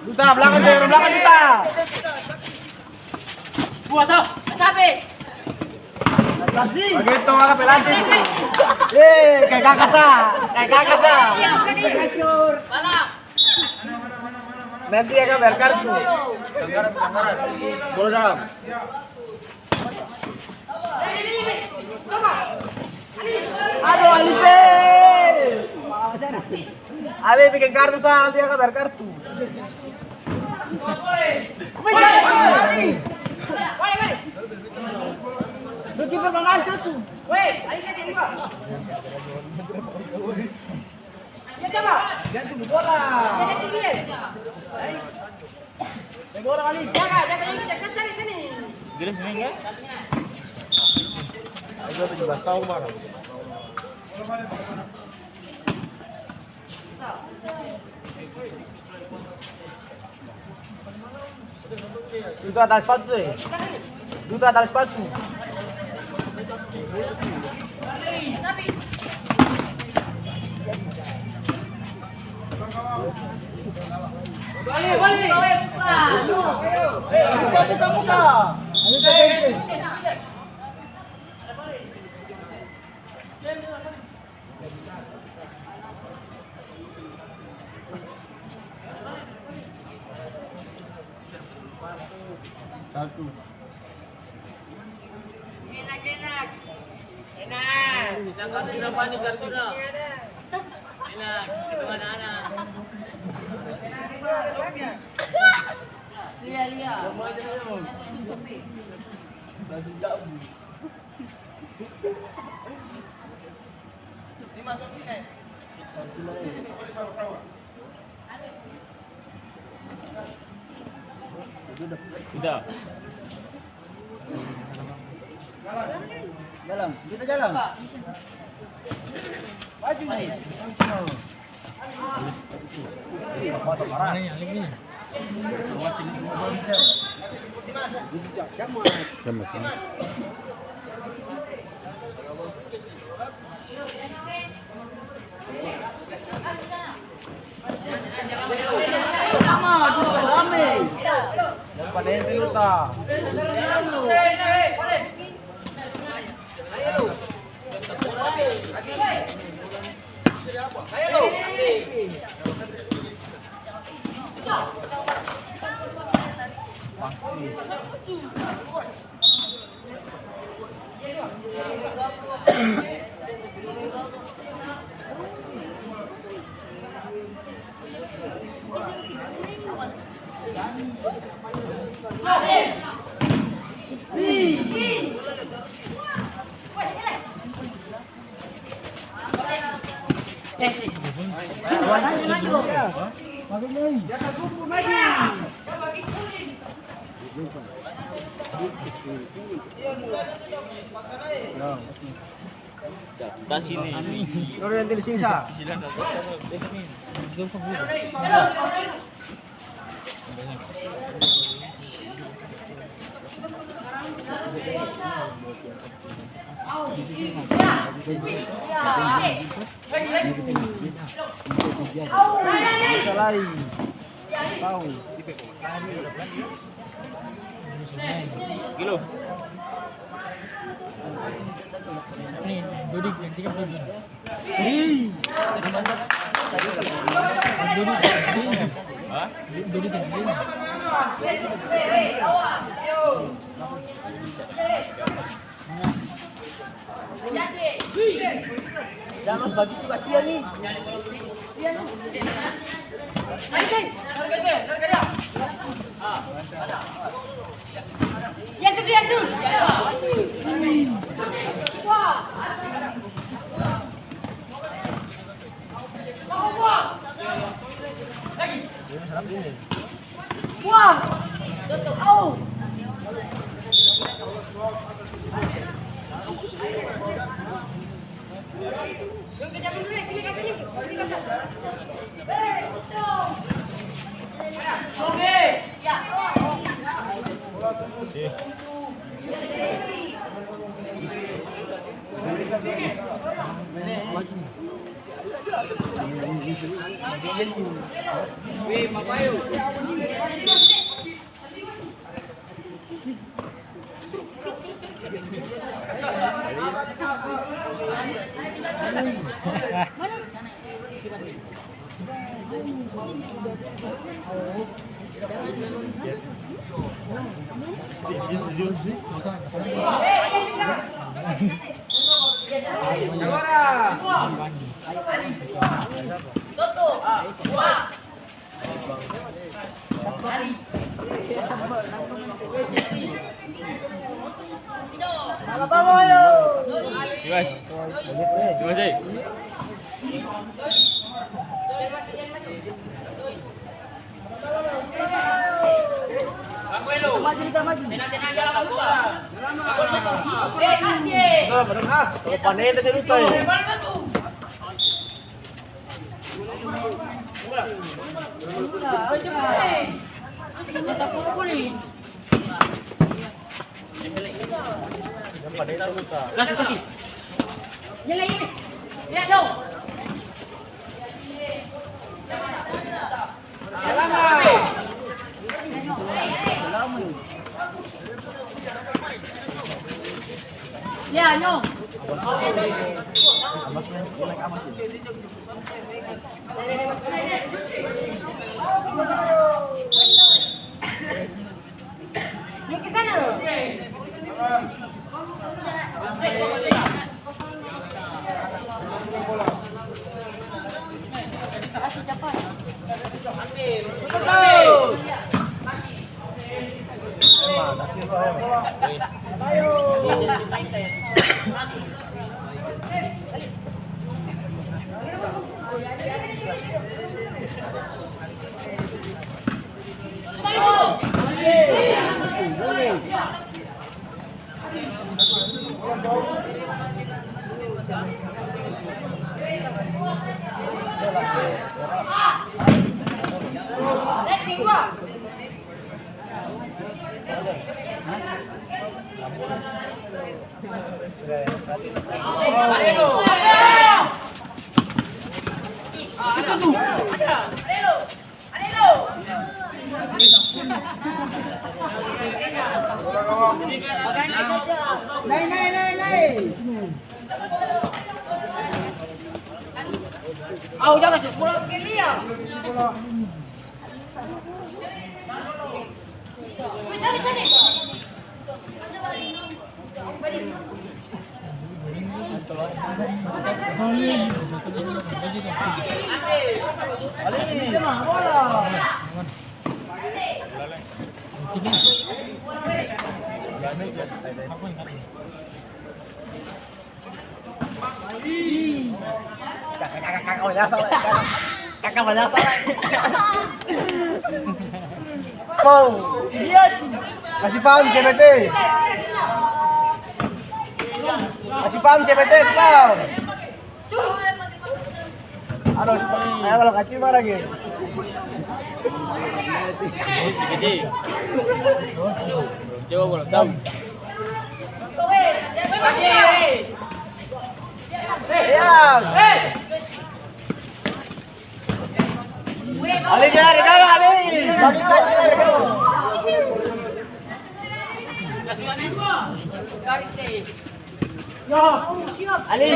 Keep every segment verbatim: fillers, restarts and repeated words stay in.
Duta, blakang, Duta, blakang, Duta. Dua, so. Tapi. Bagitu, maka penalti. Eh, kayak kakak sa, kayak kakak sa. Nanti ya, Kak, bayar kartu. Bola dalam. Aduh, Alife. Ale biking kartu sa, nanti akang bayar kartu. Lu kiper mangan kartu. Jangan tunggu bola. Jaga, jaga, jaga, jaga, cari sini. Jelas ini enggak? Ayo, tujuh belas tahun, Bang. Duta, tali sepatu, eh. Duta, tali sepatu. Balik, balik. Buka, buka, buka. Satu. Enak, enak. Enak. Enak, enak, enak. Lia, lia. Langsung cabut. Sudah. Jalan, kita jalan. Maju nih. Tas ini. Turun nanti di sini, sa. Gilo. Nih, Dodi gantikan Dodi. Jangan bagitu, kasihan nih. Terima kasih. Terima kasih. Ya, no. Nai, nai, nai, nai. Au, jaga, sis, bola. Kaka, kaka, kaka manyasal, kaka. Kaka manyasal. Pau. Kasi paham, C B T. Kasi paham, C B T, kasi paham. Aduh, ayo, kalau kacil marah, ge. Coba bola tahu. Ali, dia lari, kau, Ali. Bagus, Ali, dia lari, kau. Ali.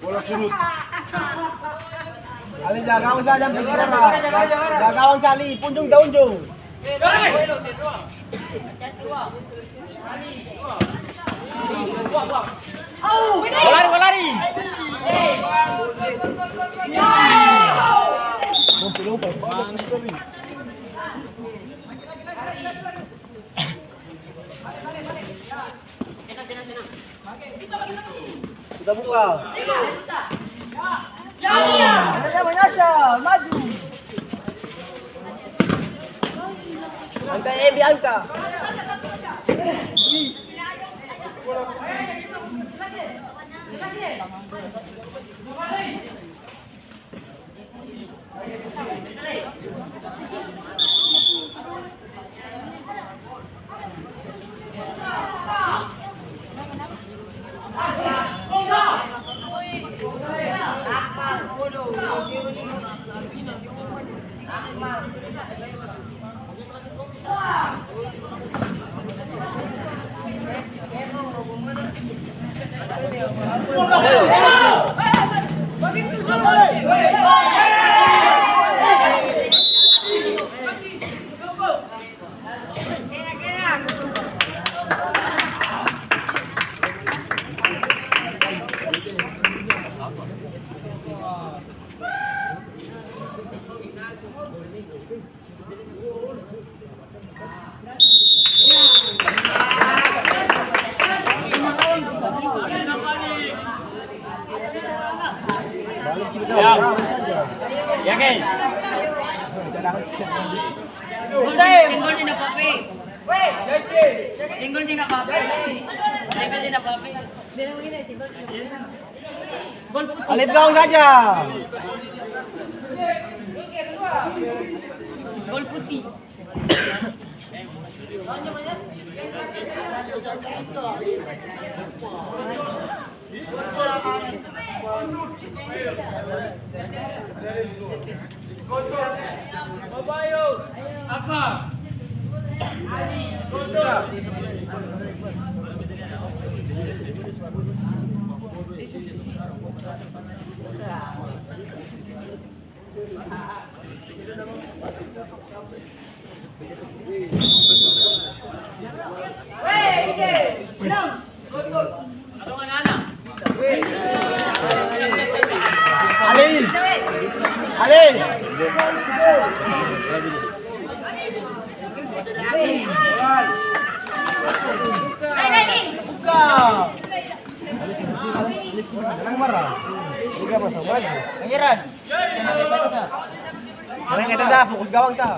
Bola surut. Ali jaga gawang sa, jang pikir orang. Jaga gawang sa, Ali. Punjung ta unjung. Gua lari, gua lari. Kita buka. Manyasal, manyasal, maju. Angka, eh, Bianca. Senggol seng dapa apa. Senggol seng dapa apa. Senggol seng dapa apa. Alet gawang saja. Gol putih. Ale! Ale! Buka! Jangan marah. Udah, masuk lagi. Pangeran. Kalian kata sa, fokus gawang sa.